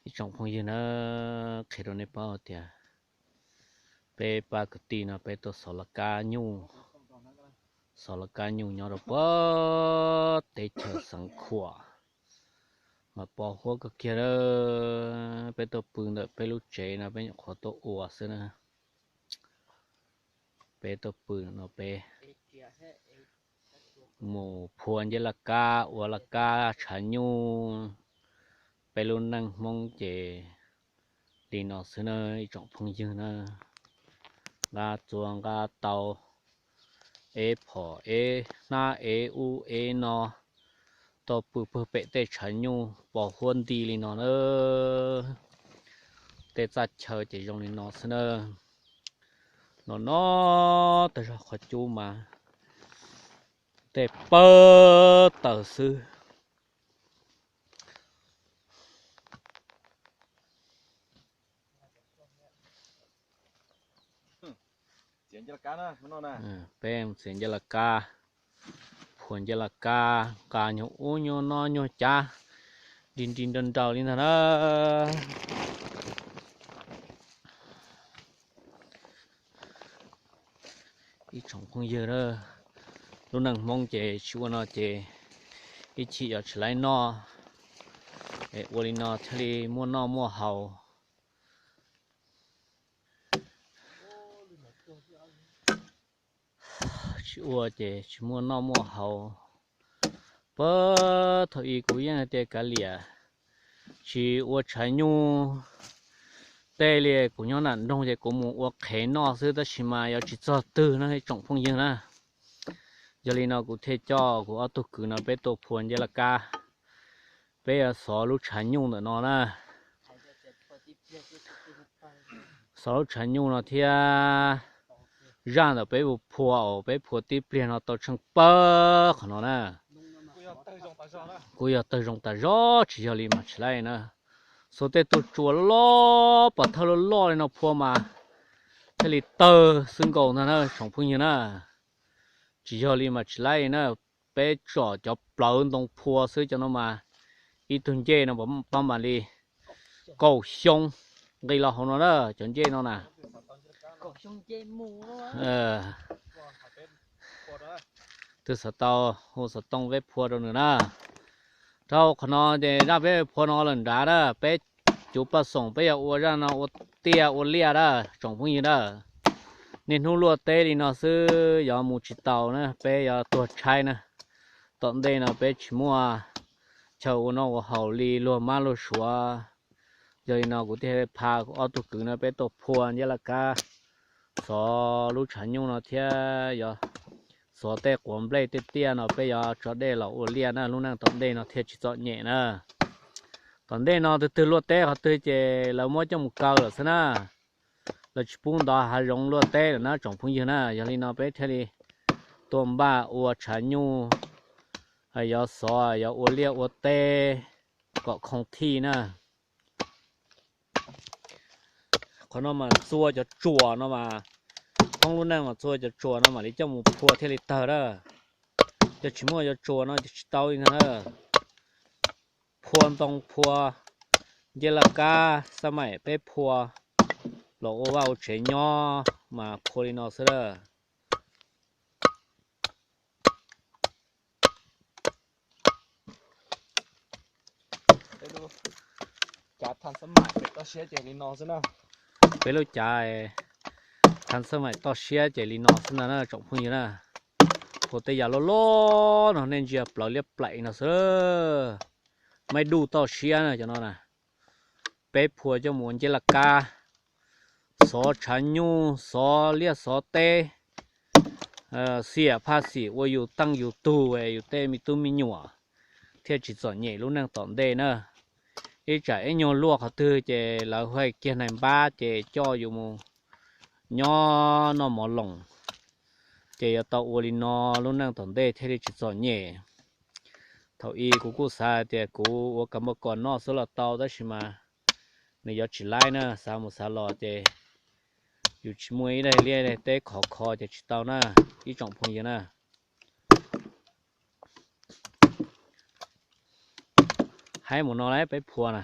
Ib tsoom phooj ywg na, qhia rau nej paub tias peb pab kwv tij no peb tuaj xov laj kab nyuj, xov laj kab nyuj nyob rau puag teb chaws Xeev Khuam, mas pos huab kawg kiag a. Peb tuaj pw ntawm peb lub tsev no peb nyuam qhuav tuaj ua xwb na. Peb tuaj pw no peb mus phua nceb laj kab ua laj kab tshav nyuj. Peb lub neej Hmoob ces li no xwb na ib tsoom phooj ywg na. Nqa txuas nqa tau, ev phom ev hnab ev ub ev no, tuaj pw puag pem tej tshav nyuj pos huab nti li no na. Tej txaj chaw ces zoo li no xwb na. No no, tag zog qhov cub mas tej pawg taws xwb. Peb txiav nceb laj kab, phua nceb laj kab, nqa nyuag ub nyuag no nyuag cav, nri nri nrau nraus li ntag na. Ib tsoom phooj ywg, lub neej Hmoob ces tsis ua no ces ib chim yog tsis laib noj, es ua li no thiaj li muaj noj muaj haus. Tsis ua ces tsis muaj noj muaj haus. Puag thaum ub kuv yeej hais tias kav liam, tsis ua tshav nyuj tej li, kuv nyob nram nroog ces kuv mus ua qhev noj xwb, tab sis mas yuav tsis txog twg no ib tsoom phooj ywg na. Yog li no kuv thiaj coj kuv ob tug kwv no peb tuaj phua nceb laj kab, peb yuav xov lub tshav nyuj ntawm no na. Xov lub tshav nyuj no thiab zaj ntawm peb mus phua, peb phua tib pliag no tau tsheej pawg qhov no na. Kuj yog tawg zoo tas zog, tsis yog li mas tsis laib na. Xuas tej tug tsuas loj loj, pos thawj loj loj li no phua mas thiaj li tawg xwb nkaus ntag na tsoom phooj ywg na. Tsis yog li mas tsis laib na. Peb tsom cov plawv ntoo phua xwb, cov no mas ib tug ncej no pab mam li kaum xyoo nqis los hauv no na, cov ncej no na. Twb xav tau hu xov tooj peb phua rau nws na. Rau qhov no ces zaj peb phua no lawm nrad na, peb cuv paj xoom peb yog ua zaj no ua tiaj ua liaj na tsoom phooj ywg na. Niaj hnub luaj teb li no xwb yog mus tsis taus na, peb yuav tuag tshaib na. Tom ntej no peb tsis muaj chaw ua noj ua haus li luag mab luag suav. Yog li no kuv thiaj pha kuv ob tug kwv no peb tuaj phua nceb laj kab, xov lub tshav nyuj no thiab yog xov tej quav nplej tej tiaj no peb yuav tso dej los ua liaj na, lub neej tom ntej no thiaj tsis txom nyem na. Tom ntej no twg twg luaj teb qhov twg ces lawv muab coj mus kaw lawm xwb na. Lawv tsis pub ntov hav zoov luaj teb lawm na tsoom phooj ywg na. Yog li no peb thiaj li tuaj npaj ua tshav nyuj, yuav xov yuav ua liaj ua teb kom khoo thij na. Qhov no mas txua cov tsuas no mas, poob lub neej mas txua cov tsuas no mam li coj mus phua thiaj li tawg na. Yog tsis muaj cov tsuas no ces tsis tau li ntag na. Phua ntoo phua nceb laj kab xab maim peb phua los ua vaj ua tsev nyob mas phua li no xwb na. Peb lub cav thav xab maim toj siab ces li no xwb ntag na tsoom phooj ywg na. Phua tej yam loj loj no nej ntsia plawv liab plaim no xwb. Maib duj toj siab na cov no na. Peb phua coj mus ua nceb laj kab, xov tshav nyuj, xov liaj xov teb, xiam phaj xim ua yus teej yus tug yus tej me tub me nyuam thiaj tsis txom nyem lub neej tom ntej na. Ib tsam ib nyuag luaj qhov twg ces lawv hais kiag nais npab ces coj yus mus nyob noj mov loos, ces yuav tau ua li no lub neej tom ntej thiaj li tsis txom nyem. Thaum ub kuv kuj xav tias kuv ua kas npauj kos noj xwb los tau, tab sis mas nws yuav tsis laib na, xav mus xav los ces yus tsis muaj ib daim liaj daim teb khov kho ces tsis tau na, ib tsoom phooj ywg na. Haib mus no lawm peb phua na.